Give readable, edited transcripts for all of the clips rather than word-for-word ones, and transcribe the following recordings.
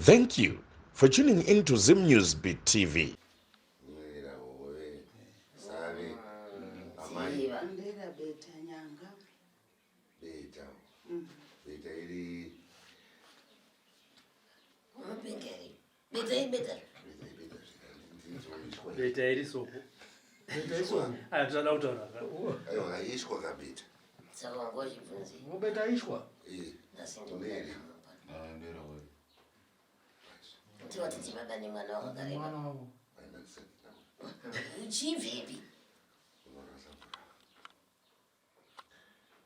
Thank you for tuning in to Zim News Beat TV. Munoyera hove, save, amai. Ziva. Ndera beta nyanga. Beta. Beta iri Unopenga here? Beta ibeta. beta ibeta zvikanzi Beta iri soko. Aya tisada kutaura. Aiwa kaishwa kabeta. Saka wanga uchibvunzei? Mubeta ishwa. Eh. Nhasi Uneri. ndinokuda. Kuti watiti baba nemwana wakakareba. Mwana wavo. Aina ndisati ndau. Uchibvepi? Unorasa mvura.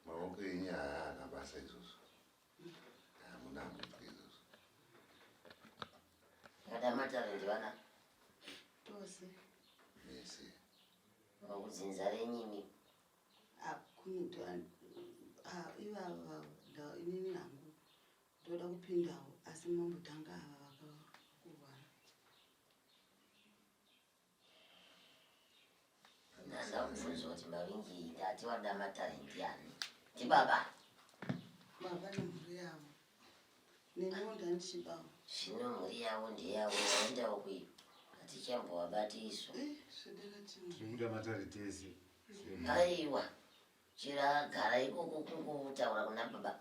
Maoko enyu haana basa izvozvo. Hamuna hamuna izvozvo. Kada matare ndivana Tose. Mese. vakudzinza renyimi. Ivava inini hangu ndoda kupindawo asi mambotanga ava vakakurwara. Ndanda kubvunzwa kuti mavingi ndati wada matare ndiani? Ndibaba. Baba nemhuri yavo. Neniwo ndandichidawo. Zvino mhuri yavo ndeyavo vaendawo kuipi. Hatichambovabati isu. Eh, zvedera chimwe. Tiri kuda matare tese. Aiwa. Chero agara ikoko kungotaura kuna baba.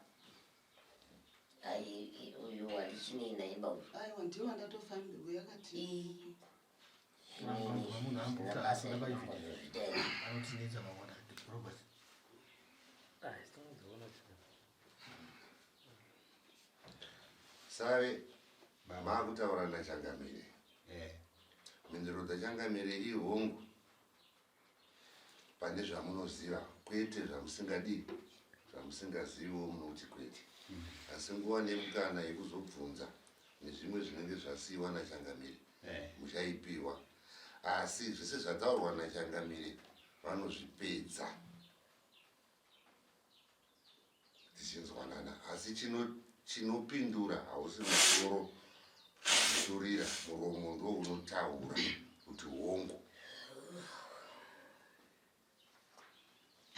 Ai uyu handichinei naye ba uyu. Aiwa ndiwo wandatofambirwa yakati. Ii. Munhu amboita Basa asina paivhidhiyo. rekumbozozviita here? Anotinetsa mangwana. Robert. Ai, sitozoona chino. Save maakutaura naChangamire. Eh. Mhinduro dzaChangamire ihongu pane zvamunoziva kwete zvamusingadii zvamusingaziviwo munoti kwete. Asi nguva nemukana yekuzobvunza nezvimwe zvinenge zvasiyiwa naChangamire Eh. muchaipiwa. Asi zvese zvataurwa naChangamire vanozvipedza tichinzwanana. Asi chinopindura hausi musoro kuturira muromo ndo unotaura kuti hongu.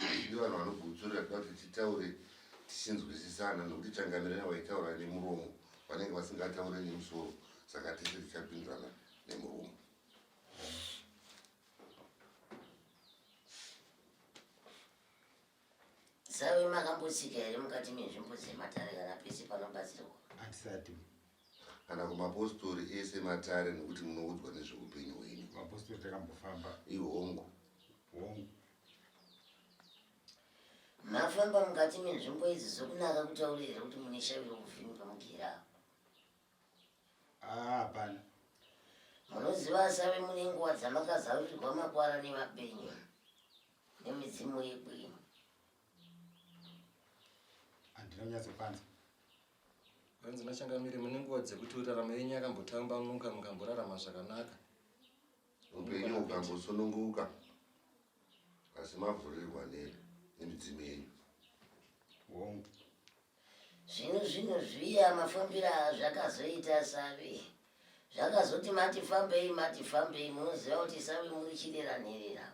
Ndi vanhu vanogutsurira toda kuti titaure tichinzwisisana nokuti Changamire vaitaura nemuromo vanenge vasingataure nemusoro saka tese tichapindurana nemuromo. Save makambotsika here mukati menzvimbo dzematare kana pese panobatsirwa? Hatisati. Kana kumapostori ese matare nokuti munoudzwa nezveupenyu hwenyu. Mapostori takambofamba. Ihongu. Hongu. Mafamba mukati menzvimbo idzi sokunaka kutaura here kuti mune shavi rokuvhimi pamugera apa? Ah, hapana. Munoziva save mune nguva dzamakazarurirwa makwara nemapenyu nemidzimu yekwenyu. Handina kunyatsopanza. Hanzi naChangamire mune nguva dzekuti raramo yenyu yakambotambanuka mukamborarama zvakanaka. Upenyu hukambosununguka asi mavhurirwa nemidzimu yenyu. Hongu. Zvino zvino zviya mafambiro azvakazoita save. Zvakazoti mati fambei mati fambei munoziva kuti save muri chirera nherera.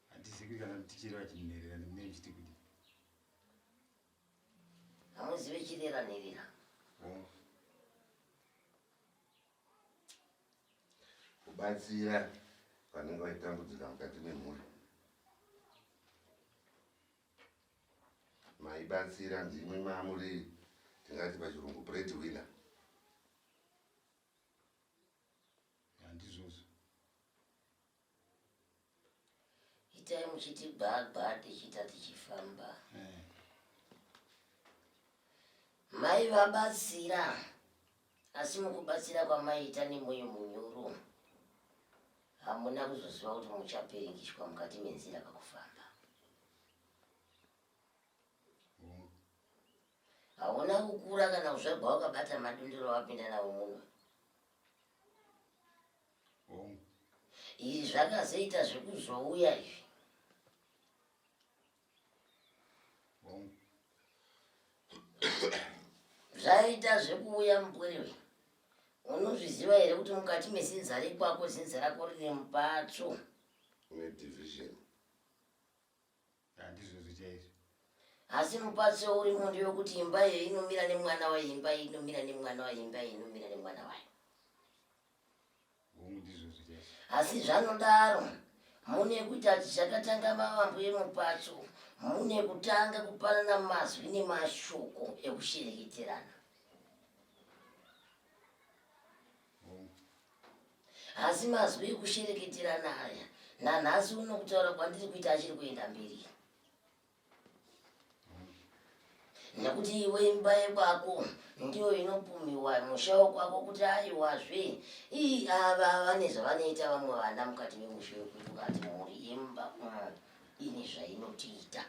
Handizivi kana tichireva chinherera nemune muchiti kuti. Hamuzive chirera nherera. Hongu. Kubatsira vanenge vachitambudzika mukati memhuri. Maibatsira ndimwi mamuri tingati pachirungu bread winner. Handizvozvo. Itai muchiti gwagwa tichiita tichifamba. Eh. Mai vabatsira asi mukubatsira kwamaiita nemwoyo munyoro hamuna kuzoziva kuti muchapiringishwa mukati menzira pakufamba. Hongu. Hauna kukura kana kuzvagwa wakabata madundiro wapinda nawo muno. Hongu. Izvi zvakazoita zvekuzouya izvi. Hongu. Zvaita zvekuuya mupwere. Unozviziva here kuti mukati mezinza rekwako zinza rako rine mupatso? Une division. Handizvozvo chaizvo. Asi mupatso urimo ndewekuti imba iyo inomira nemwana wayo, imba iyi inomira nemwana wayo, imba iyi inomira nemwana wayo. Hongu, ndizvozvo chaizvo. Asi zvanodaro mune kuita chakatanga mavambo emupatso, mune kutanga kupanana mazwi nemashoko ekushereketerana. Asi mazwi ekushereketerana aya nanhasi uno kutaura kwandiri kuita achiri kuenda mberi. Nekuti iwe imba yekwako ndiyo inopumiwa musha wekwako kuti aiwazve ii ava vane zvavanoita vamwe vana mukati memusha wekwedu kati mhuri yemumba umu ine zvainotiita.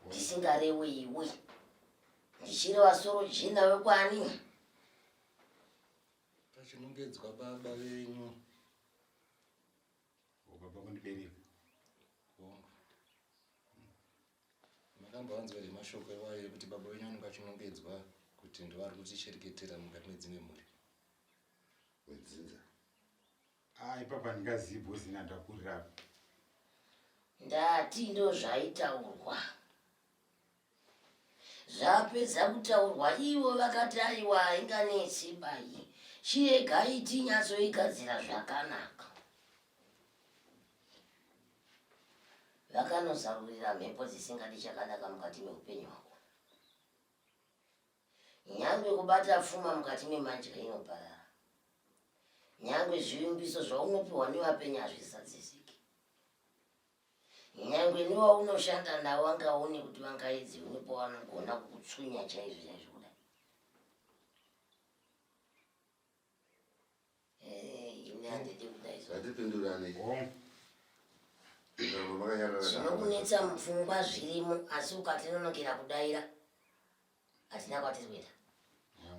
Ndisingarewe iwe ndichireva soro jena wekwani. Pachinongedzwa baba venyu. Baba kundibereka. Hongu. Makamboanzwa here mashoko iwayo ekuti baba venyu vanenge vachinongedzwa kuti ndovari kutishereketera mukati medzimwe mhuri? Medzinza. Ah, ipapa handingazivi bhozi ini handakurira apa. Ndati ndozvaitaurwa. Zvapedza kutaurwa ivo vakati aiwa hainganetsi bai chiregai tinyatsoigadzira zvakanaka. Vakanozarurira mhepo dzisingadi chakanaka mukati meupenyu hwako. Nyangwe kubata pfuma mukati memandya inoparara. Nyangwe zvivimbiso zvaunopiwa nevapenyu hazvizadzisiki. Nyangwe newaunoshanda nawo angaone kuti vangaidzi unepo vanogona kukutsunya chaizvo chaizvo kudai. Eh, ini handidi kudai so. Ngatipindurane. Mukaramba makanyarara. Zvinokunetsa mupfungwa zvirimo asi ukatinonokera kudaira hatina kwatiri kuenda.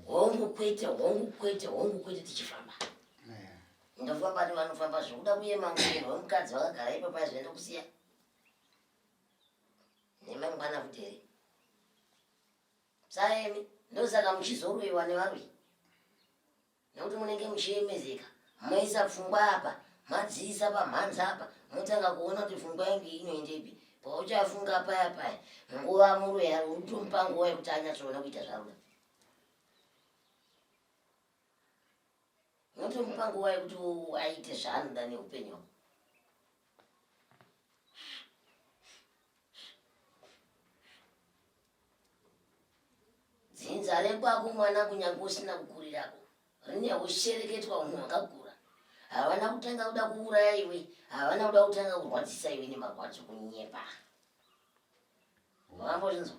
Hongu kwete, hongu kwete, hongu kwete tichifamba. Ndofamba nevanofamba zvekuda kuyema ngwenu wemukadzi vakagara ipapo azoenda kusiya. Nemangwana futi here? Saemi ndosaka muchizoroiwa nevaroyi. Nekuti munenge muchiyemezeka moisa pfungwa apa madziisa pamhanza apa motanga kuona kuti pfungwa yangu iyi inoendepi pauchafunga paya paya nguva muroyi ari utomupa nguva yekuti anyatsoona kuita zvaruda unotomupa nguva yekuti aite zvaanoda neupenyu hwako. Dzinza rekwako mwana kunyange usina kukurirako rine hushereketwa hunhu hwakakura. Havana kutanga kuda kuuraya iwe, havana kuda kutanga kurwadzisa iwe nemarwadzo kunyepa. Wakambozvinzwa?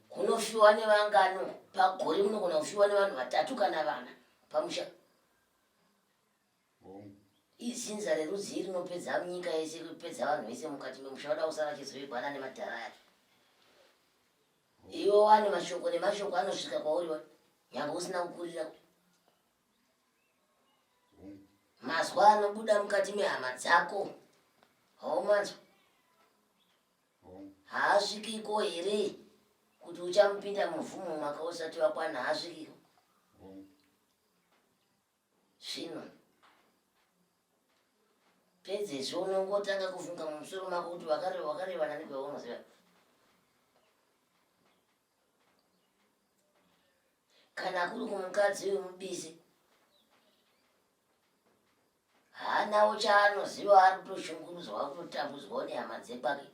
Kunofiwa nevangano pagore munogona kufiwa nevanhu vatatu kana vana pamusha. Izinza rerudzii rinopedza nyika yese kupedza vanhu vese mukati memusha vada kusara vachizoigwana nemadhara aya. Iwe wane mashoko nemashoko anosvika kwauri wa nyange usina kukurira. Mazwa anobuda mukati mehama dzako haumanzwa haasvikiko here kuti uchamupinda muvhu mumwaka usati wakwana haasvikiko. Zvino pedzezvo unongotanga kufunga mumusoro mako kuti wakareva wakareva nani kwaunoziva. Kana kuri kumukadzi wemubisi haanawo chaanoziva ari kutoshungurudzwa ari kutotambudzwawo nehama dzekwake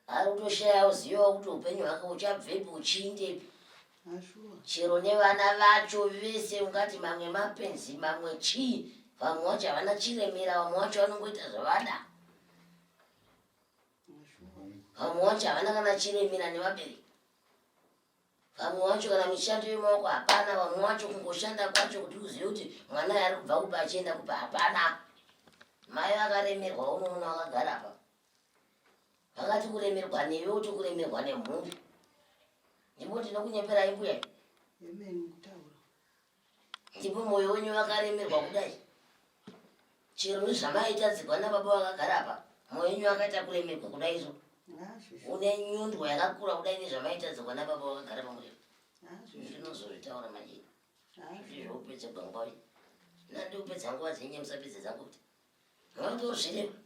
ari kutoshayawo zivawo kuti upenyu hwake uchabvepi uchiindepi chero nevana vacho vese ungati mamwe mapenzi mamwe chii vamwe vacho havana chiremera vamwe vacho vanongoita zvavada vamwe vacho havana kana chiremera nevabereki Vamwe vacho kana mishando yemaoko hapana, vamwe vacho kungoshanda kwacho kuti uzive kuti mwana ari kubva kupi achienda kupi hapana. Mai vakaremerwa unoona vakagara apa. Vakati kuremerwa newe uti kuremerwa nemhuri. Ndipo ndinokunyeperai mbuya. Amen kutaura. Ndipo moyo wenyu vakaremerwa kudai. Chero nezvamaitadzirwa nababa vakagara apa, moyo wenyu vakaita kuremerwa kudai so. Une nyundwa yakakura kudai nezvamaitadzirwa nababa vakagara pamureva. Ndinozozvitaura manje. Zvopedza gwangwari. Nandi upedza nguva dzenyu musapedza dzangu kuti. Munotozvireva.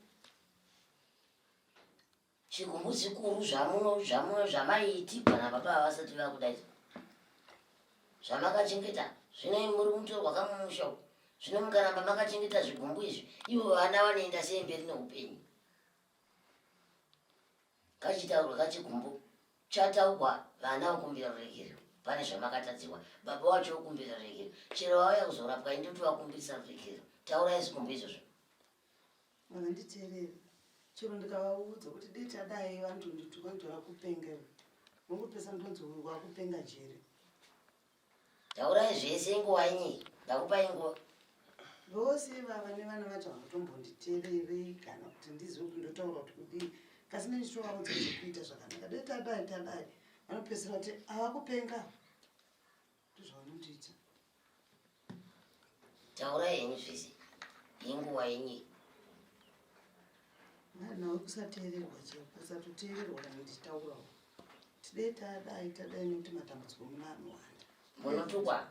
Chigumbu zikuru zvamuno zvamuno zvamaiitigwa nababa vasati vakudai. Zvamakachengeta zvino muri mutorwa kamumusha umu. Zvino mukaramba makachengeta zvigumbu izvi ivo vana vanoenda sei mberi neupenyu? Kachitaurwa kachigumbu chataugwa vana vokumbira ruregerero pane zvamakatadzirwa baba wacho vokumbira ruregerero chero vauya kuzorapwa ini ndotovakumbirisa ruregerero taurai zvigumbu izvozvo. Havanditeereri chero ndikavaudza kuti dei tadai vanotondituka vanoti vakupenga iwe nongopesa ndonzi uyu wakupenga jere. Taurai zvese inguva inyi ndakupai nguva. Vose ivava nevana vacho havatombonditeereri kana kuti ndizive kuti ndotaura kuti kudii kasi ndichitovaudza zvekuita zvakanaka dei tadai tadai vanopedzisira kuti avakupenga ndozvavanondiita. Taurai henyu zvese inguva yenyu. Mwana wekusateererwa chero kusatoteererwa kana ndichitaurawo tidei tadai tadai nekuti matambudziko muna anowanda. Munotukwa?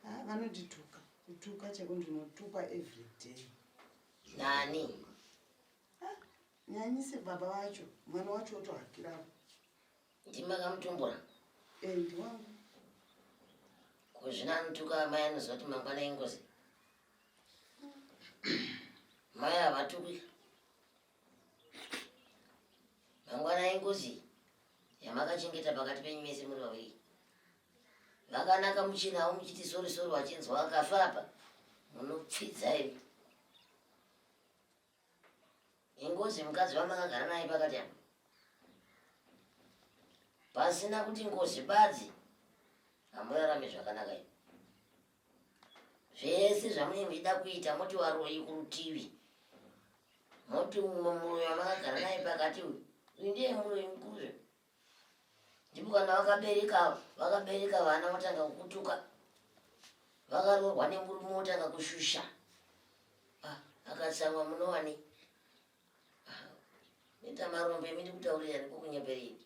Ah, vanondituka kutuka chaiko ndinotukwa everyday. Nani? Ah, nyanyise baba vacho mwana wacho otohakirapo. Ndimi makamutumbura? Eh, ndiwangu. Ko zvino anotuka amai anoziva kuti mangwana ingozi? Mai havatukwi. Mangwana ingozi yamakachengeta pakati penyu mese muri vaviri. Vakanaka muchinawo muchiti sori sori vachinzwa vakafa apa munopfidza imi. Ingozi mukadzi wamakagara naye pakati apa. Pasina kuti ngozi badzi hamurarame zvakanaka imi. Zvese zvamunenge muchida kuita moti varoyi kurutivi. Moti umwe muroyi wamakagara naye pakati uyu. Uyu ndiye muroyi mukuru zve. Ndipo kana vakabereka vakabereka vana votanga kukutuka. Vakaroorwa nemurume votanga kushusha. Ah, akatsamwa munowani. Ah, ita marombe imi ndikutaurira ndikukunyeperei.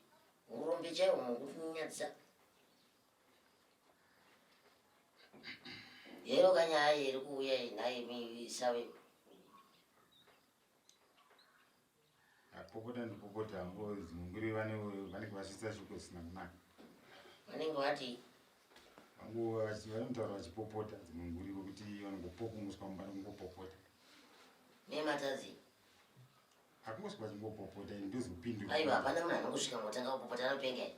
Urombe chaiwo mukutinyadzisa. Hero kanyaya iri kuuya iyi nhai imi sawe. Apopota ndipopota hangu dzimwe nguri vanenge vasvitsa shoko zvisina kunaka. Vanenge vati vangu vanotaura vachipopota dzimwe nguri vokuti vanongopokumuswa mumba nokungopopota. Nematadzi. Hakungosvika vachingopopota ini ndozopindura. Aiwa hapana munhu anongosvika ngotanga kupopota anopenga here.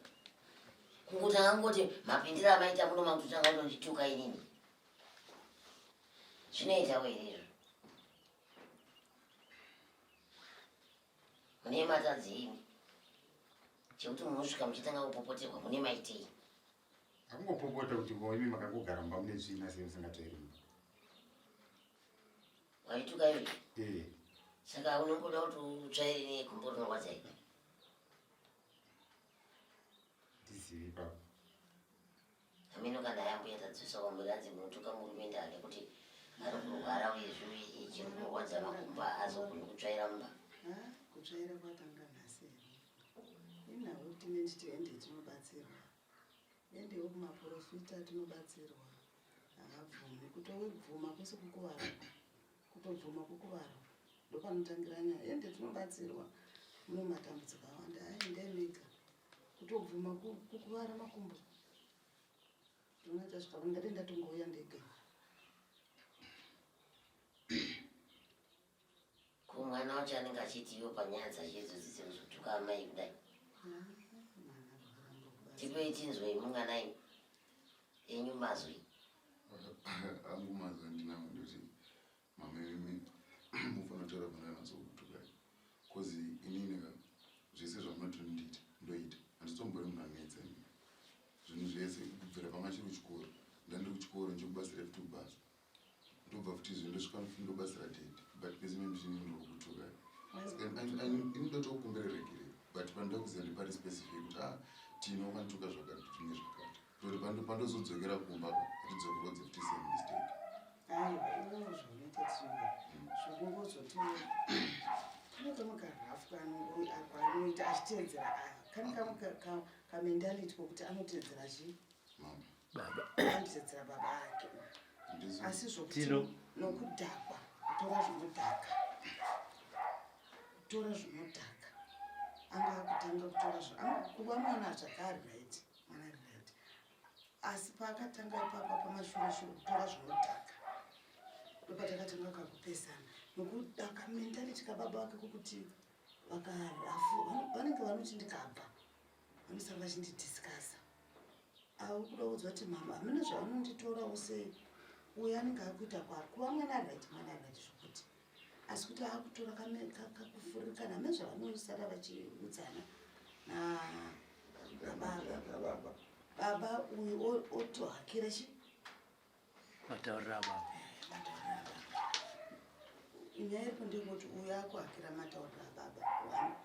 Kungotanga kungoti mapindiro amaita muno makutotanga kutondituka inini. Zvinoitawo here izvo? Mune matadzei imi? Chekuti munosvika muchitanga kupopoterwa mune maitei? Akungopopota kuti ko imi makangogara mumba mune tsvina sei musingatsvairi mumba. Waituka iwe? Eh. Saka unongoda kuti utsvaire negumbo rinorwadza here? Ndizivi ipapo. Hameno kana yambuya tadzosa kwamuri hanzi munotuka murume ndaa nekuti ari kurwara uyezve uye chiri kumurwadza makumbo haazogoni kutsvaira mumba. Kutsvaira kwatanga nhasi here? Inhau yekuti nenditi ende tinobatsirwa. Endewo kumaporofita tinobatsirwa. Havabvumi. Kutobvuma kwese kukuvara. Kutobvuma kukuvara. Ndopanotangira nyaya. Ende tinobatsirwa. Muno matambudziko awanda. Aendai mega. Kutobvuma kukuvara makumbo. Ndinoona tasvika ndade ndatongouya ndega. Ko mwana wacho anenge achiti iwe panyaya dzacho idzodzi dzekuzotuka amai kudai. Tipei tinzwe imi mwana imi. Enyu mazwi. Angu mazwi andinawo ndoti mama imi mufanira kutaura pana anatsokutukai. Cause inini ka zvese zvamunoti ndiite ndoita. Handitombori munhu anetsa ini. Zvinhu zvese kubvira panga chiri kuchikoro. Ndandiri kuchikoro ndichikubatsirai futi kubasa. Ndobva futi izvo ndosvika ndobatsira daddy but pese mimi ndiri kukutukai. Ini ndotokukumbira regerero but panoda kuziva ndipari specific kuti ah Tino wakandituka zvakati nezvakati. Kuti pandozodzokera kumba hatidzokorodze futi same mistake. Aiwa iwewe zvaunoita Tino zvokungozoti pane kamwe karafu kaanoita achiteedzera kane kamwe kamentality kokuti anoteedzera chii baba anoteedzera baba ake asi zvokuti nokudhakwa kutora zvinodhaka kutora zvinodhaka Anga akutanga kutora kuva mwana zvakari right, mwana ari right. Asi paakatanga ipapa pamashure shure kutora zvinodhaka ndopatakatanga kakupesana nokuda kamentality kababa vake kokuti vakarafu vanenge vanoti ndikabva vanosara vachindidiscussa. Avo kuda kuudzwa kuti mama hamuna zvavanonditorawo sei, uyo anenge akuita kwaari kuva mwana ari right, mwana ari right zvokuti, asi kuti akutora kakufurikana hamuna zvavanosara vachiudzana nababa. Baba uyu otohakira chi matauriro ababa. Nyaya iripo ndeyekuti uyu akuhakira matauriro ababa one,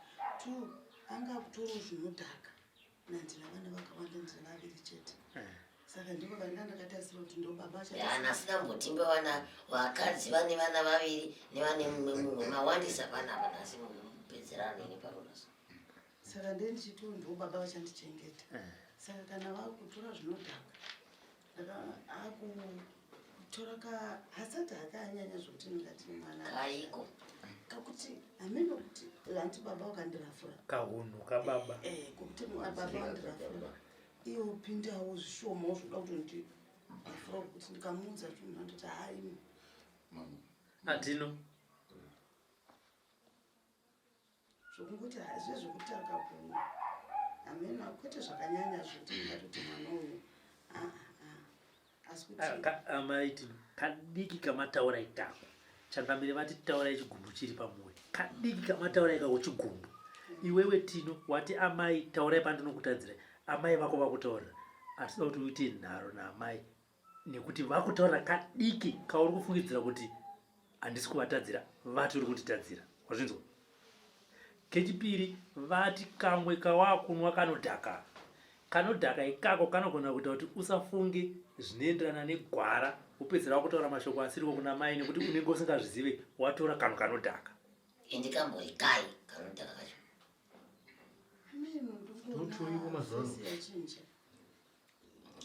two anga akutorawo zvinodhaka. Nandina vana vakawanda, ndina vaviri chete, saka ndipo vanda ndakatarisira kuti ndo baba. Ana asina mbotimba vana vakadzi vane vana vaviri nevane mumwe mumwe mawandisa panapa nhasi mupedzerano neni parurasa. Saka ndee ndichitiwo ndo baba vachandichengeta, saka kana vakutora zvinodhaka akutora ka hasati akanyanya zvokuti ndingati mwana Kaiko. Kakuti hameno kuti hanti baba vakandirafura. Kahunhu kababa. Kokuti baba vandirafura, iye upindawo zvishomawo zvoda kutondirafura, kuti ndikamuudza chinhu andoti hai. Mama. Atino. Zvokungoti hazve zvekutaka ku hameno kwete zvakanyanya zvokuti ndingatoti mwana uyu aa, asi kuti Amai Tino, kadiki kamataura ikako, changamire vati taurai chigumbu chiri pamwoyo. Kadiki kamataura ikako chigumbu. Iwewe Tino wati amai taurai pandinokutadzirai, amai vako vakutaurira. Hatida kuti uite nharo naamai nekuti vakutaurira kadiki kauri kufungidzira kuti handisi kuvatadzira, vati uri kunditadzira. Wazvinzwa? Kechipiri, vati kamwe kawakunwa kanodhaka. Kanodhaka ikako kanogona kuita kuti usafunge zvinoenderana negwara, wopedzera wakutaura mashoko asiriko kuna mai nekuti unenge usingazvizive watora kanhu kanodhaka. Ende kambori kai kanodhaka kacho? Hameno. Notoriwo mazuva ano. Ndingoona yachinja.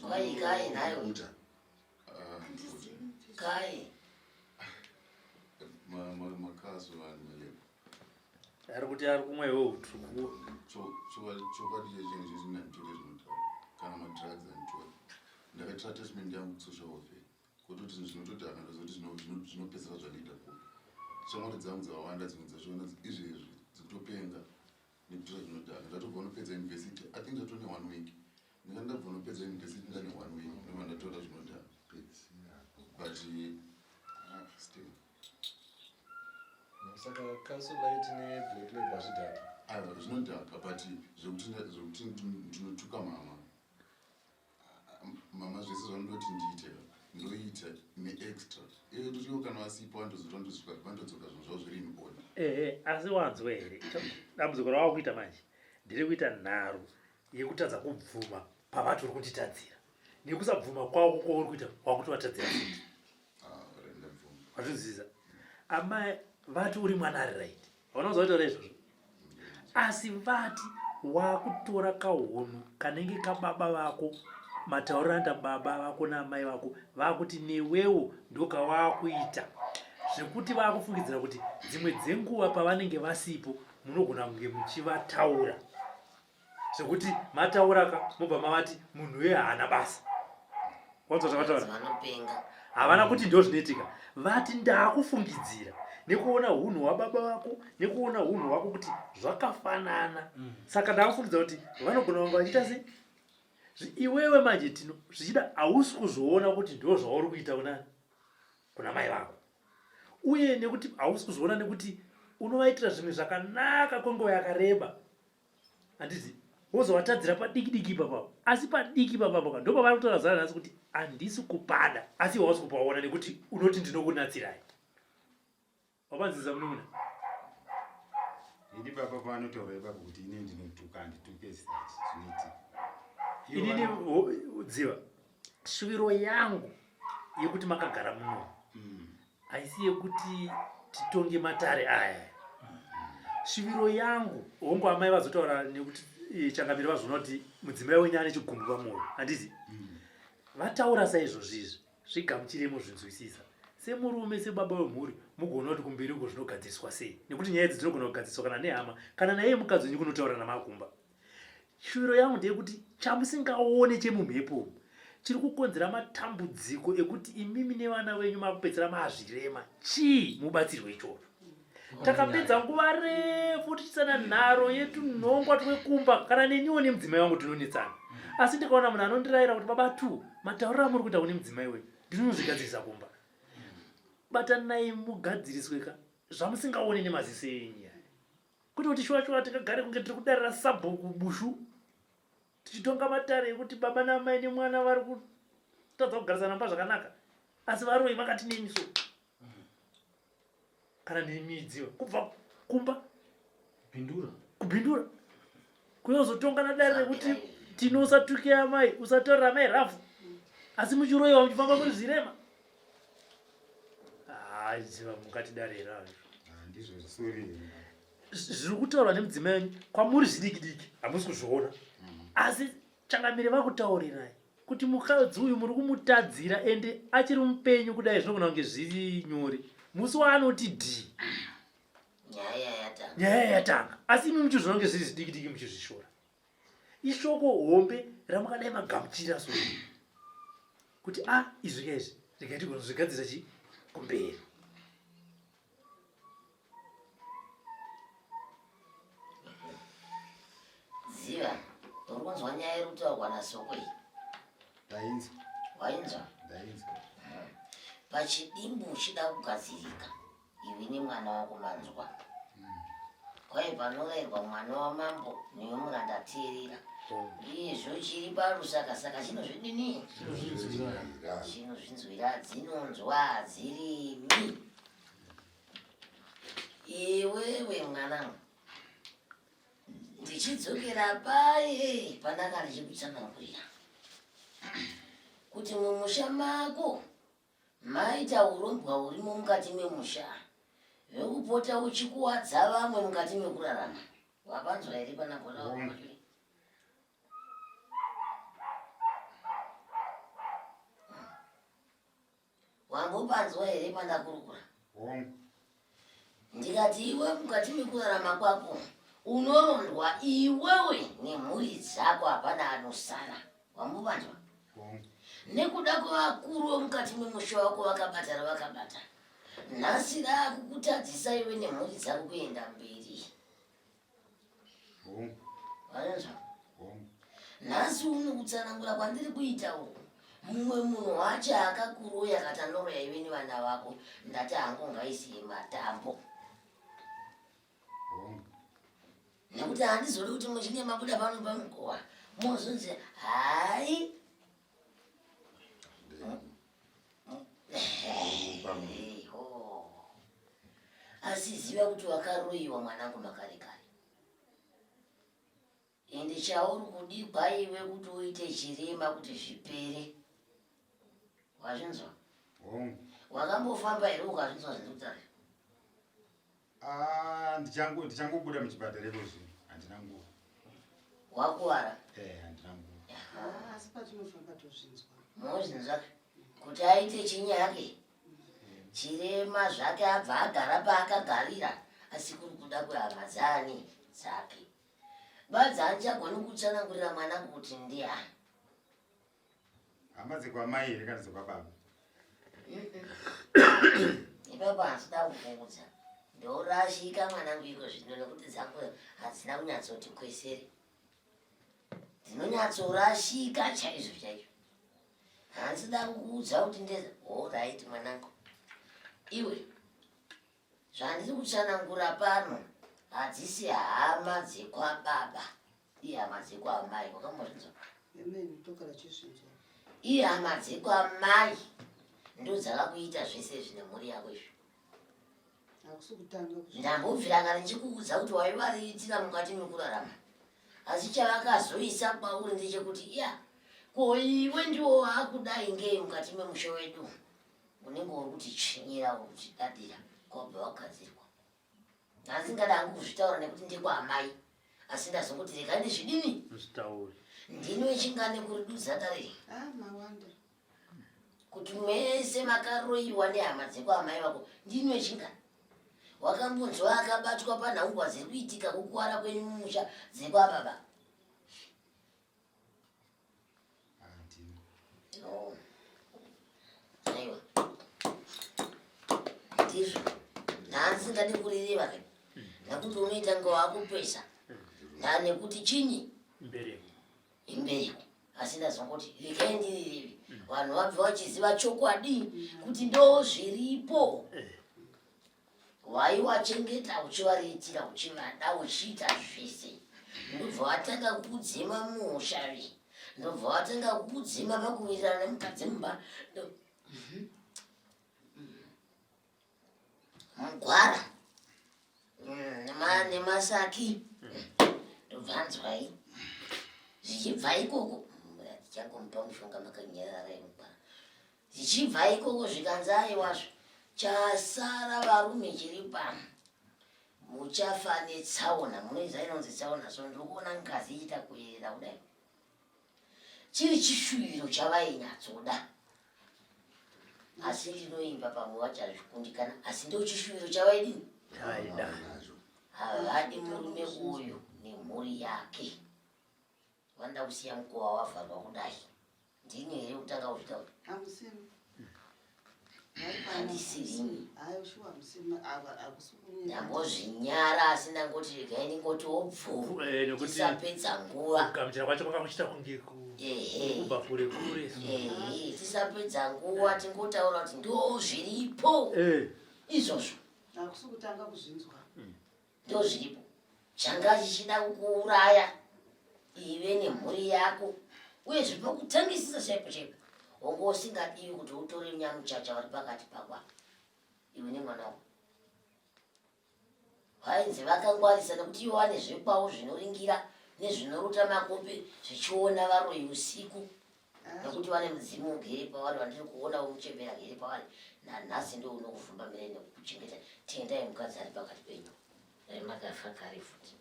Kai kai nhayo. Uta. Kai. Makazo vanhu malebo. Ari kuti ari kumwa iwe utsvuku. Chokwadi chechinhu chesina nditore zvinodhaka kana madrugs anditori. Ndakaitira attachment yangu kusocial welfare kutoti zvinotodhaka ndozoti zvinopedzisira zvandiita kupi. Shamwari dzangu dzakawanda, dzimwe dzachona izvezvi dzikutopenga nekutora zvinodhaka. Ndatobva unopedza university, I think ndatone one week, ndinga ndabva unopedza university ndane one week ndobva ndatora zvinodhaka, but still. Saka Castle Lite neBlack Label hazvidhaki? Aiwa, zvinodhaka, but zvekuti ndinotuka mama, mama zvese zvanondoti ndiite ndoita neextra iyo totiwo kana vasipo vandodzoka zvinhu zvavo zviri in order. Ehe, asi wanzwa here dambudziko rawava kuita manje? Nderekuita nharo yekutadza kubvuma pavati uri kunditadzira. Nekusabvuma kwako kwauri kuita wakutovatadzira futi. Ah, ndabvuma. Wazvinzwisisa? Amai vati uri mwana ari right, hauna kuzotaura izvozvo, asi vati wakutora kahunhu kanenge kababa vako, matauriro anoita baba vako naamai vako, vakuti newewo ndokawaakuita, zvekuti vakufungidzira kuti dzimwe dzenguva pavanenge vasipo munogona kunge muchivataura zvekuti mataura ka mobva mavati munhu uye haana basa. Wanzwa zvavataura? Vanopenga. Havana kuti ndo zvinoitika. Vati ndaakufungidzira nekuona hunhu hwababa vako nekuona hunhu hwako kuti zvakafanana, saka ndaakufungidzira kuti vanogona kunge vachiita sei. Iwewe manje Tino, zvichida hausi kuzviona kuti ndo zvauri kuita kuna mai vako, uye nekuti hausi kuzviona nekuti unovaitira zvimwe zvakanaka kwenguva yakareba, handiti? Wozovatadzira padiki diki ipapapo, asi padiki ipapapo ka ndopavari kutaura zara nhasi kuti handisi kupada, asi iwe hausi kupaona nekuti unoti ndinokunatsirai. Wapanzisa munun'una? Ini baba pavanotaura ipapo kuti ini ndinotuka, handituke zisati zvinoitika. Ivo Inini dziva shuviro yangu yekuti makagara muno haisi yekuti titonge matare aya. Shuviro yangu, hongu, amai vazotaura nekuti changamire vazoona kuti mudzimai wenyu ane chigumbu pamwoyo, handiti? Vataura saizvozvo izvi, zvigamuchiremo, zvinzwisisa. Semurume sebaba wemhuri mugoona kuti kumberi uko zvinogadziriswa sei nekuti nyaya idzi dzinogona kugadziriswa kana nehama kana naiye mukadzi wenyu kunotaura namakumba. Shuviro yangu ndeyekuti chamusingaone chemumhepo umu chiri kukonzera matambudziko ekuti imimi nevana venyu makupedzera mazvirema chii mubatsirwe ichocho. Takapedza nguva refu tichisana nharo yetunhongwa twekumba kana neniwo nemudzimai wangu tinonetsana. Asi ndikaona munhu anondirayira kuti baba tu matauriro amuri kuita kune mudzimai wenyu ndinonozvigadzirisa kumba. Batanai mugadziriswe ka zvamusingaone nemaziso enyu. Kwete kuti shuwa shuwa tingagare kunge tiri kudarira sabhuku bushu tichitonga matare ekuti baba naamai nemwana vari kutadza kugarisana mumba zvakanaka asi varoyi vakati nemi so kana nemidziva kubva kumba bindura kubindura kuyozotonga nadare rekuti tino usatuke amai usataurira amai rafu asi muchiroyiwa muchifamba muri zvirema Dziva mukati dare here azvo. Ah, ndizvo zvisori. Zviri kutaurwa nemudzimai wenyu kwamuri zvidiki diki hamusi kuzviona. Asi changamire vakutaurirai kuti mukadzi uyu muri kumutadzira ende achiri mupenyu kudai zvinogona kunge zviri nyore. Musi waanoti dhii. Nyaya yatanga. Nyaya yatanga. Asi imi muchizviona kunge zviri zvidiki diki muchizvishora. Ishoko hombe ramakadai magamuchira so kuti a ah, izvi ka izvi regai tigona zvigadzira chi kumberi. Ziva, uri kunzwa nyaya iri kutaurwa naSoko iyi? Ndainzwa. Wainzwa? Ndainzwa. Pachidimbu uchida kugadzirika. Iwe nemwana wako manzwa. Kwai panorairwa mwana wamambo newe muranda teerera. Izvo chiri parusaka saka chinozvidini? Chinozvinzwira dzinonzwa dzirimi. Iwewe mwanangu ndichidzokera paye pandanga ndichikutsanangurira kuti mumusha mako Maita hurombwa hurimo mukati memusha vekupota uchikuwadza vamwe mukati mekurarama. Wapanzwa here pana Bhola wakumashure? Wambopanzwa here pandakurukura? Hongu. Ndikati iwe mukati mekurarama kwako unorondwa iwewe nemhuri dzako hapana anosara. Wambopanzwa? Nekuda kwevakuru vemukati memusha wako vakabata ravakabata, nhasi raakukutadzisa iwe nemhuri dzako kuenda mberi. Vanonzwa? Nhasi uno kutsanangura kwandiri kuita uku, mumwe munhu wacho akakuroya akati anoroya iwe nevana vako, ndati hangu ngaisiye matambo. Nekuti handizodi kuti muchinge mabuda pano pamukova mozonzi hai asi ziva kuti wakaroyiwa mwanangu makare kare ende chauri kudigwa iwe kuti uite chirema kuti zvipere wazvinzwa wakambofamba here ukazvinzwa zvindikutaura Ah, ndichango ndichangobuda muchipatara iko zvino handina nguva. Wakuvara? Eh, handina nguva. Ah, asi patinofamba tozvinzwa. Mozvinzwa kuti aite chinyi hake? Chirema zvake abva agara paakagarira asi kuri kuda kwehama dzani dzake. Badza handichagoni kutsanangurira mwanangu kuti ndiani. Hama dzekwamai here kana dzekwababa? Ipapo handida kukuudza. Ndorashika mwanangu iko zvino nekuti dzangu hadzina kunyatsoti kwesere. Dzinonyatsorashika chaizvo chaizvo. Handida kukuudza kuti ndeza. Horaiti mwanangu. Iwe Zvandiri kutsanangura pano hadzisi hama dzekwababa, ihama dzekwaamai. Wakambozvinzwa? Amen, togara chizvinzwa. Ihama dzekwamai ndodzakakuita zvese izvi nemhuri yako izvi. Hakusi kutanga kuzvi. Ndambobvira kare ndichikuudza kuti waivariitira mukati mekurarama. Asi chavakazoisa kwauri ndechekuti iya ko iwe ndiwo waakudai ngei mukati memusha wedu Unenge uri kutitsvinyira uri kutidadira kwabva wagadzirwa. Nhasi ndingada hangu kuzvitaura nekuti ndekwaamai asi ndazongoti regai ndizvidini Zvitaure. Ndinochingane kuridudza dare iri. Ah, mawanda. Kuti mese makaroyiwa nehama dzekwaamai vako ndinwe chinga. Wakambonzwa akabatwa panhaurwa dziri kuitika kukuwara kwenyu mumusha dzekwababa? No. Aiwa. Ndizvo. Ndandisingadi kurireva ke. Nekuti unoita kunge wakupesa. Nekuti chinyi? Mbereko. Imbereko. Asi ndazongoti regai ndirireve. Vanhu vabve vachiziva chokwadi kuti ndo zviripo. Eh. Waiwachengeta uchivariritira uchivada uchiita zvese ndobva watanga kukudzima muushavi ndobva watanga kukudzima pakuwirirana nemukadzi mumba mugwara nemasaki ndobva anzwai zvichibva ikoko tichangomupa mushonga makanyarara mugwara Zvichibva ikoko zvikanzi aiwazve chasara varume chiri pano muchafa netsaona munoiziva inonzi tsaona so ndiri kuona ngazi ichiita kuyerera kudai chiri chishuviro chavainyatsoda asi ndinoimba pamwe vachazvikundikana asi ndo chishuviro chavaidini Chavaida. Havadi murume uyu nemhuri yake. Vanoda kusiya mukova wavharwa kudai. Ndini here kutanga kuzvitaura? Hamusimi. Handisirini. Hayo shuwa hamusimi. Hakusi kunyepa. Ndambozvinyara asi ndangoti regai ndingoti obvu. Eh, nekuti Tisapedza nguva. kugamuchira kwacho kwanga kuchiita kunge Ehe. kubva kure kure. Ehe, tisapedza nguva tingotaura kuti ndo zviripo Eh. izvozvo. Hakusi kutanga kuzvinzwa. Ndozviripo. Changa chichida kukuuraya iwe nemhuri yako uyezve pakutangisisa chaipo chaipo wanga usingadiwi kuti utore nyamuchacha vari pakati pako apa iwe nemwana wako. Vainzi vakangwarisa nekuti ivo vane zvekwavo zvinoringira nezvinorota makope zvichiona varoyi usiku nekuti vane mudzimu ugere pavari vandiri kuona wemuchembere agere pavari nanhasi ndo unokuvhumbamirai nekukuchengeta tendai mukadzi ari pakati penyu dai makafa kare futi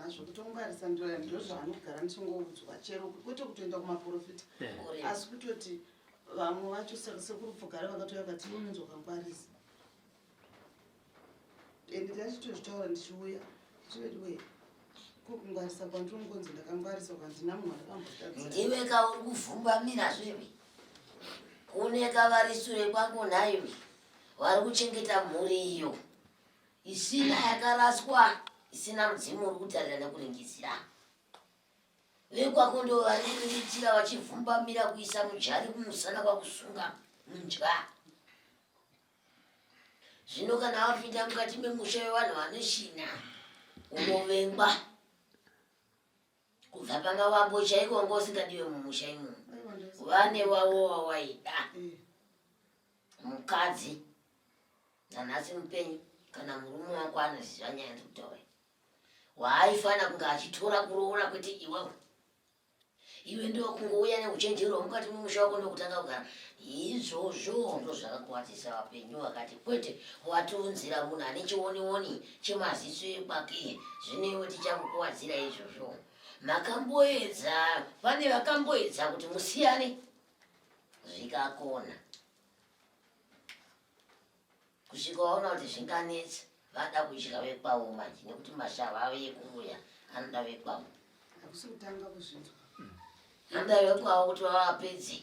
Zvekutongwarisa ndozvaanogara ndichingoudzwa chero kwete kutoenda kumaprofita asi kutoti vamwe vacho sekuru pfugari vakatouya vakati unonzi wakangwarisa ende ndachitozvitaura ndichiuya ndichiveduwe ko kungwarisa kwandinongonzi ndakangwarisa kwandina munhu wandakambotadza Ndiwe ka uri kuvhumbamira zvewe kune ka vari sure kwako nhaiwe vari kuchengeta mhuri iyo isina yakaraswa isina mudzimu uri kutarira nekuringidzira vekwako ndo vari kuriritira vachivhumbamira kuisa mujari kumusana kwakusunga mundya Zvino kana wapinda mukati memusha wevanhu vane shina, unovengwa kubva pamavambo chaiko wanga usingadiwe mumusha imomo. Vane wavo wawaida mukadzi nanhasi mupenyu kana murume wako anoziva nyaya ndiri kutaura waaifana kunge achitora kuroora kwete iwewe Iwe ndokungouya neuchenjeri hwemukati memusha wako ndokutanga kugara. Izvozvo ndozvakakuwadzisa vapenyu vakati kwete watiunzira munhu ane chionioni chemaziso ekwake zvino iwe tichakukuwadzira izvozvo. Makamboedza pane vakamboedza kuti musiyane zvikakona. Kusvika waona kuti zvinganetsa vada kudya vekwavo manje nekuti mashava avo ekuuya anoda vekwavo. Hakusi kutanga kuzvinzwa. Anoda vekwavo kuti vavapedze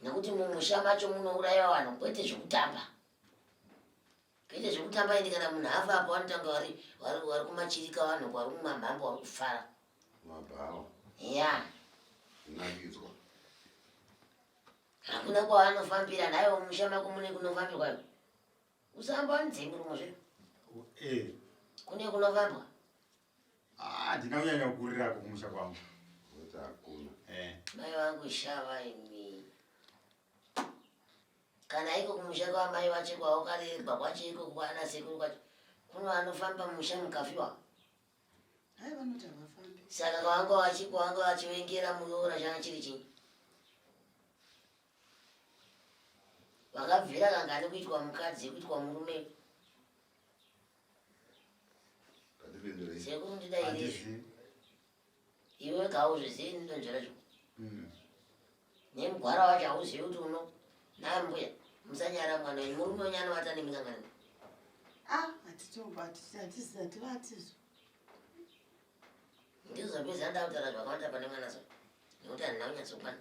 nekuti mumusha macho munouraiwa vanhu kwete zvekutamba. Kwete zvekutamba ende kana munhu afa apo vanotanga vari vari vari kumachirika vanhu vari kumamhambo vari kufara. Mabhawa. Ya. Kunakidzwa. Hakuna kwavanofambira nhaiwe mumusha mako mune kunofambirwa iwe. Usamba nze murumo zve. Eh. Kune kunofambwa. Ah, ndina kunyanya kukurira kumusha kwangu. Kuti hakuna. Eh. Mai vangu shava imi. Kana iko kumusha kwamai vacho kwaukarerwa kwacho iko kwana sekuru kwacho. Kuno vanofamba mumusha mukafiwa. Hai vanoti havafambi. Saka kwanga vachi kwanga vachivengera muroora changa chiri chinyi? Vakabvira kangani kuitwa mukadzi kuitwa murume? Sekuru ndidairezvo. Iwe kauzvizivi ndonzvera zvo. Nemugwara wacho hauzivi kuti uno naye mbuya musanyara mwana wenyu murume wenyu anovata nemi kangani? Ah, hatitombo hatisi hativatizvo. Ndizopedza nda kutaura zvakawanda pane mwana so nekuti handina kunyatsokwana.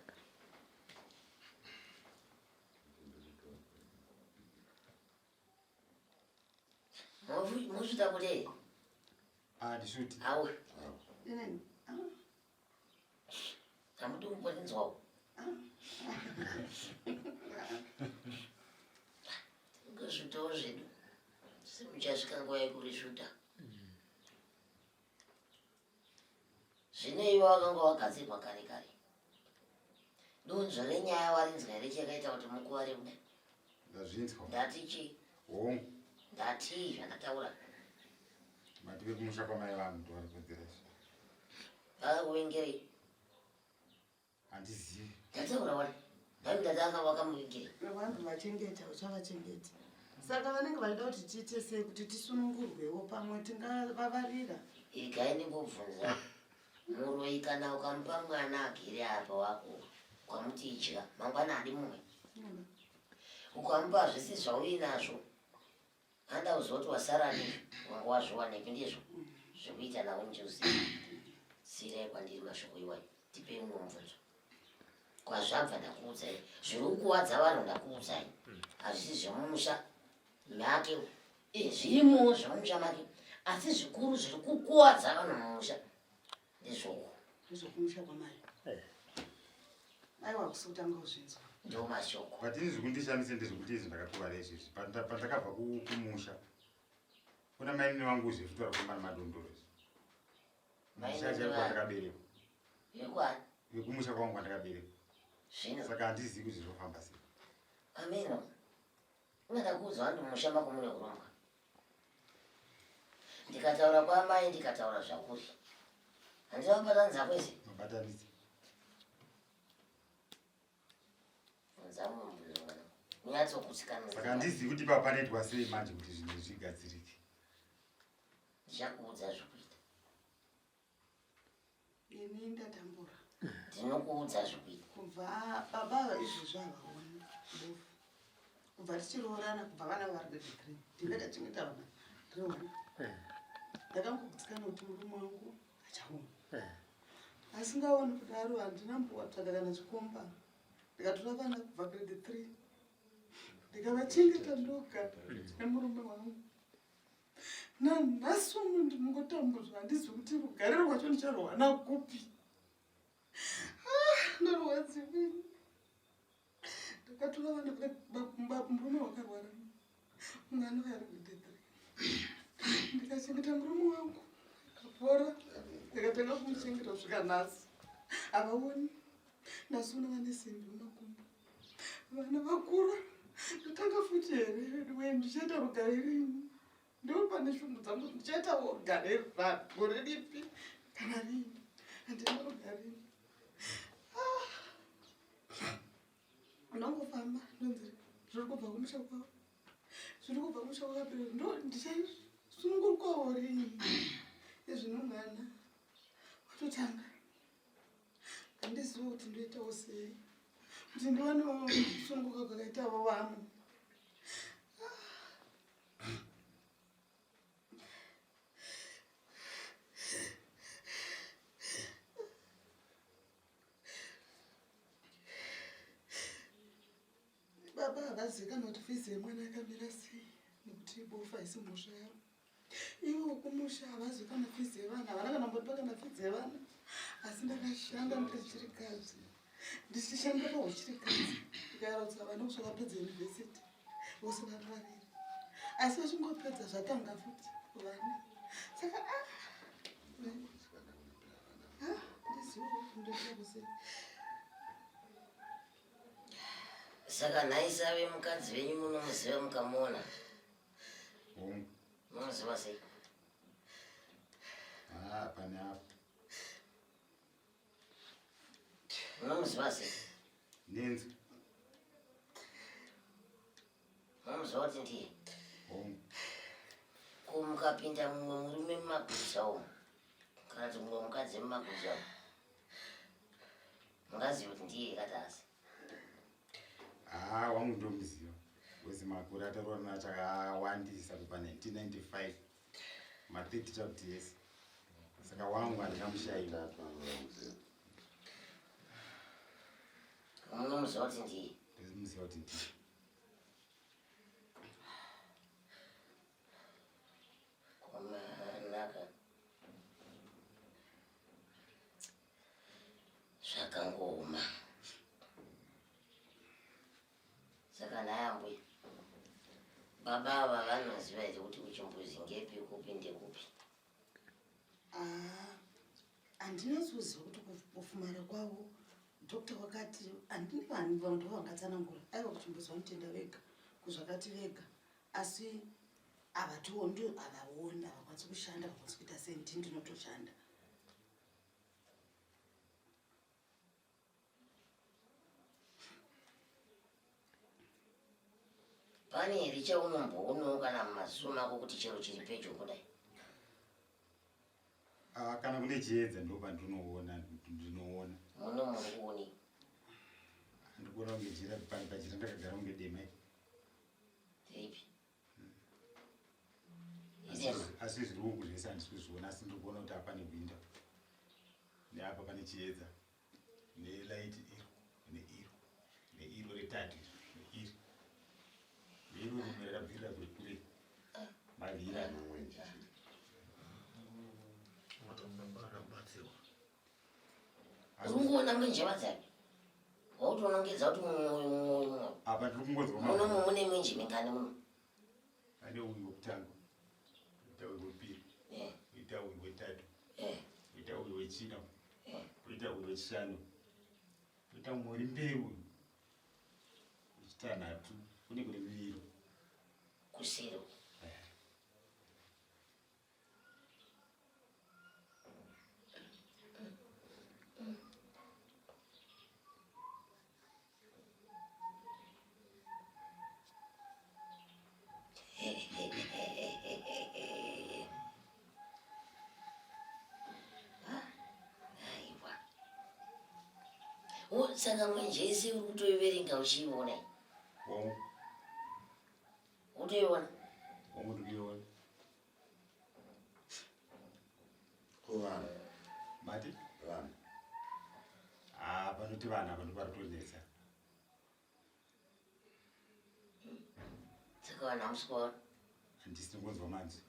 Mosvita kuti Ah, ndishuti. Awe. Inini. Ah. Hamudi kumbondinzwawo. Tingosvutawo zvedu. Simuchasvika nguva yekurisvuta. Zvino iwe wakanga wagadzirwa kare kare. Donzvo renyaya warinzwa here chakaita kuti mukuvare kudai? Ndazvinzwa. Ndati chii? Hongu. Ndatii zvandataura? Mati vekumusha kwamai vangu ndovari kuwedzera izvi. Vakakuvengerei? Handizivi. Ndataura wani. Dai ndati anga wakamuvigirei. Vanhu vachengeta uchavachengeta. Saka vanenge vachida kuti tiite sei kuti tisunungurwewo pamwe tingavavarira. Igai ndingobvunza. Muroyi kana ukamupa mwana agere apa wako ukamuti idya mangwana haadi mumwe. Ukamupa zvese zvauinazvo Handa kuzoti wasara nezvo wanga wazviwanepi ndizvo zvekuita nawo njuzi. Siirai kwandiri mashoko iwayo tipei mumwe mubvunzo. Kwazvabva ndakuudzai zviri kukuwadza vanhu ndakuudzai hazvisi zvemumusha make eh, zvirimowo zvemumusha make asi zvikuru zviri kukuwadza vanhu mumusha ndizvoko ndizvokumusha kwamai eh. aiwa kusi kutanga kuzvinzwa ndo mashoko but ini zvikundishamise ndezvekuti izvi ndakakuvara izvezvi pandakabva kumusha kuna mainini vangu zvefuti vari kufamba nemadondoro izvi musha chaiko kwandakaberekwa vekumusha kwangu kwandakaberekwa saka handizivi kuti zvofamba sei ameno ungada kuudzwa hanti musha mako mune urombwa ndikataura kwamai ndikataura zvakuri handina kubatanidza kwese mabatanidza bvunza mumwe mubvunzo mwana unyatsokutsikana saka handizivi kuti ipapo panoitwa sei manje kuti zvinhu zvigadzirike ndichakuudza zvekuita Ini ndatambura. Ndinokuudza zvekuita. Kubva baba izvezvi havaoni bofu. Kubva tichiroorana kubva vana vari grade 3. Ndingakachengeta vana ndiri one. Eh. Ndakangogutsikana kuti murume wangu achaona. Eh. Asingaoni kudaro handina mbowatsvaga kana chikomba. Ndikatora vana kubva grade 3. Ndikavachengeta ndoga nemurume wangu. Nanhasi uno ndinongotambudzwa handizivi kuti rugare rwacho ndicharwana kupi. Ah, ndarwadziwa ini. Ndakatora vana murume wakarwara mwana uyo ari grade 3. Ndikachengeta murume wangu akapora ndikatanga kumuchengeta kusvika nhasi. Havaoni nhasi uno vane simbi mumakumbo. Vana vakura ndotanga futi here veduwe ndichaita rugare rini ndo pane shungu dzangu ndichaita rugare gore ripi kana rini handina rugare ah. Ndongofamba ndonzi zviri kubva kumusha kwavo zviri kubva kumusha kwakapera ndo ndichasunungurwawo rini ezvino mwana watotanga handizivi kuti ndoitawo sei kuti ndiwanewo kusununguka kwakaitawo vamwe baba havazivi kana kuti fizi yemwana yakamira sei nekuti bofu haisi mhosva yavo Ivo kumusha havazi kana fizi yevana, havana kana mboripa kana fizi yevana. Asi ndakashanda ndiri chirikadzi, ndichishanda pahuchirikadzi, ndikayarutsa vana kusvika vapedza yunivhesiti, vose vari vaviri. Asi vachingopedza zvatanga futi vana. Saka ah, ah, ndizivo kuti ndoita sei. Saka nhai save mukadzi venyu munomuziva mukamuona? Hongu. Munoziva sei? Ah, pane apo. Munomuziva sei? Nenzi. Munomuziva kuti ndiye? Hongu. Ko mukapinda mumwe murume mumaguta umu kana kuti mumwe mukadzi mumaguta umu mungaziva kuti ndiye kati asi? ndomuziva because makore ataurwa nacho akawandisa kubva 1995 ma 30 chakuti yes saka wangu handingamushaiwa. Munomuziva kuti ndiye? Ndomuziva kuti ndiye. Komanaka zvakangooma. Saka nhai ambuya, baba ava vanoziva here kuti kuchimbuzi ngepi kupi ndekupi? Ah, handinatsoziva kuti kufumara kwavo doctor wakati handini vanhu vanhu vangatsanangura aiwa kuchimbuzi vanotenda vega kuzvakati vega asi havatondi havaoni havakwanisi kushanda havakwanisi kuita sei ndini ndinotoshanda. Pane here chaunomboonawo kana mumaziso mako kuti chero chiri pedyo kudai? Ah, kana kune chiedza ndo pandinoona ndinoona. Muno muri kuonei? Ndikuona kunge jira pajira ndakagara kunge dema iri. Ripi? Asi zviri uku zvese handisi kuzviona asi ndiri kuona kuti apa pane hwindo neapa pane chiedza nelight iro neiro neiro retatu neiri neiro rimwe rakabvirira kuri kure maviri Uri kungoona mwenje wadzake wautonongedza kuti mumwe mumwe mumwe apa ndiri kungonzwa muno mune mwenje mingani muno? Pane uyu wekutanga, uita uyu wepiri, uita uyu wetatu, uita uyu wechina, uita uyu wechishanu, uita mumwe uri mberi uyu wechitanhatu, kune kune miviri kuseri. Saka mwenje yese uri kutoiverenga uchiiona? Utoiona? Utoiona. Ko vanhu? Mati? Vanhu. Ah, panoti vanhu apa ndoparitonetsa. Saka vanhu hamusi kuvaona? Handisi kunzwa manzwi.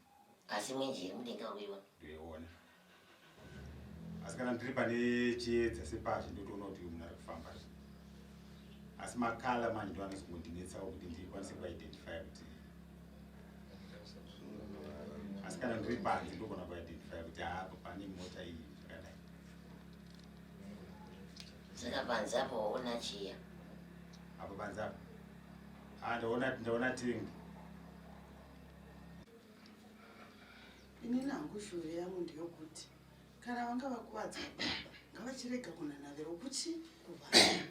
Asi mwenje iri mudenga uri kuiona? Ndoiona. Asi kana ndiri pane chiedza sepazhe ndotoona kuti munhu ari kufamba. Asi makala manje ndo anozongondinetsawo kuti ndikwanise kuidentify kuti asi kana ndiri panze ndogona kuidentify kuti apo pane mota iyi zvakadai. Saka panze apo waona chiya? Apo panze apo? Ah, ndaona ndaona tengi. Inini hangu shure yangu ndeyokuti kana vanga vakuvadzwa baba ngavachirega kunanavira kuchi kuvana.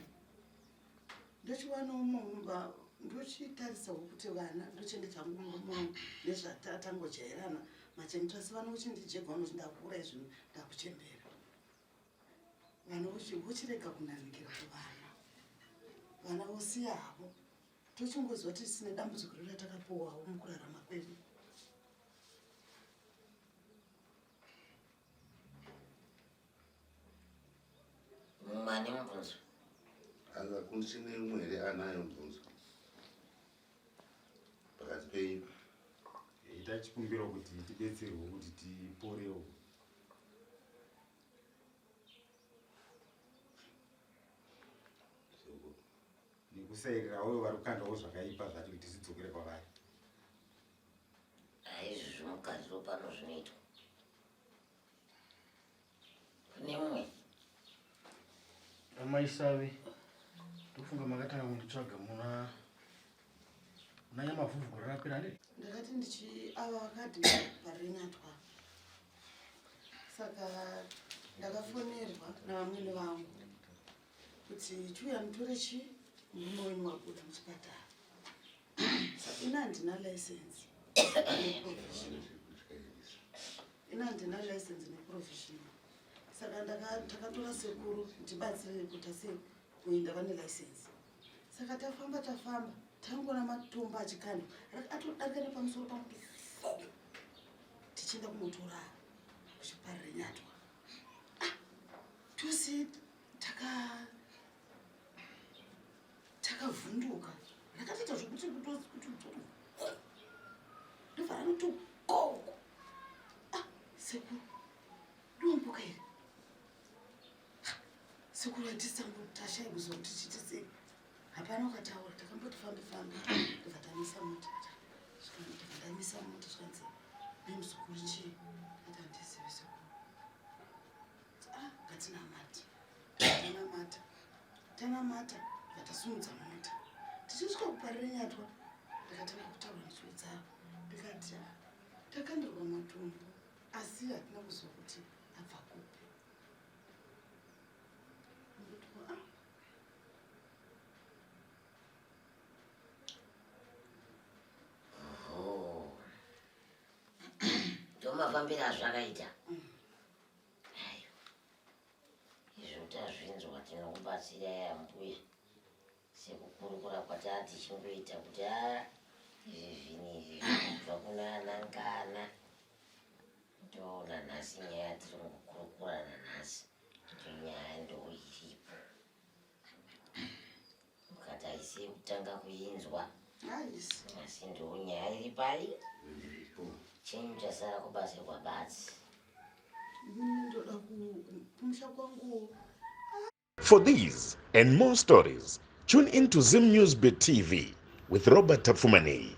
Ndochiwanawo mumba ndochitarisawo kuti vana ndochengeta hangu murume wangu nezvatatangojairana machengeto asi vana vochindijega vanoti ndakura izvino ndakuchembera. Vana vochirega kunanikira kuvana. Vana vosiya havo. Tochingoziva kuti tine dambudziko riri ratakapuwawo mukurarama kwedu. Mumwe ane mubvunzo? Anga kuchine umwe here anayo mubvunzo pakati penyu? Ita chikumbiro kuti tibetserwe kuti tiporewo. Nekusairirawo vari kukandawo zvakaipa zvacho kuti tizidzokere kwavari. Haizvi zvemugariro pano zvinoitwa. Kune mumwe. Amai Save, ndofunga makatanga kunditsvaga muna muna Nyamavhuvhu gore rapera handiti? Ndakati ndichi ava vakadhi parinyatwa saka ndakafonerwa navamwene vangu kuti chiuya mutore chi murume wenyu wabuda muchipatara. Saka ini handina license neprovisional. Ini handina license neprovisional. Saka ndakatora sekuru ndibatsire kuita sei kuenda vane license. Saka tafamba tafamba. Takangoona matombo achikandwa atodarika nepamusoro pangu kuti tichienda kunotora kuchiparire nyatwa. Ah, tose taka takavhunduka. Rakatoita zvokuti kuti ndobva ranotokoko. Ah, sekuru, domboka iri. Ah, sekuru, hatisango tashaya kuziva kuti tiite sei. Hapana ukataura. Takamboti fambe fambe, ndobva tamisa mota. Ndobva ndamisa mota, zvikanzi nemuzukuru, "Chii?" Ati, "Handizivi, sekuru." Ah, ngatinamate. Tanamata, tanamata, ndikatasumudza mota. Tichisvika kuparire nyatwa, ndakatanga kutaura ndichiudza, ndikati, "Ah, takandirwa matombo, asi hatina kuziva kuti abva kupi." Ndikuti, "Ah." Oho. Ndomafambiro azvakaita. Ayo, izvo tazvinzwa, tinokubatsirai ambuya, sekukurukura kwataa tichingoita kuti a izvi zvinhu izvi zvinobva kuna anangana. Ndoona nhasi nyaya tiri kungokurukura nanhasi kuti nyaya ndo iripo, mukati haisi yekutanga kuinzwa. Haisi. Asi ndo nyaya iri pai. Chinhu chasara kubatsirwa batsi. Inini ndoda kumusha kwangu. For these and more stories, tune in to Zim News Bit TV with Robert Tafumani.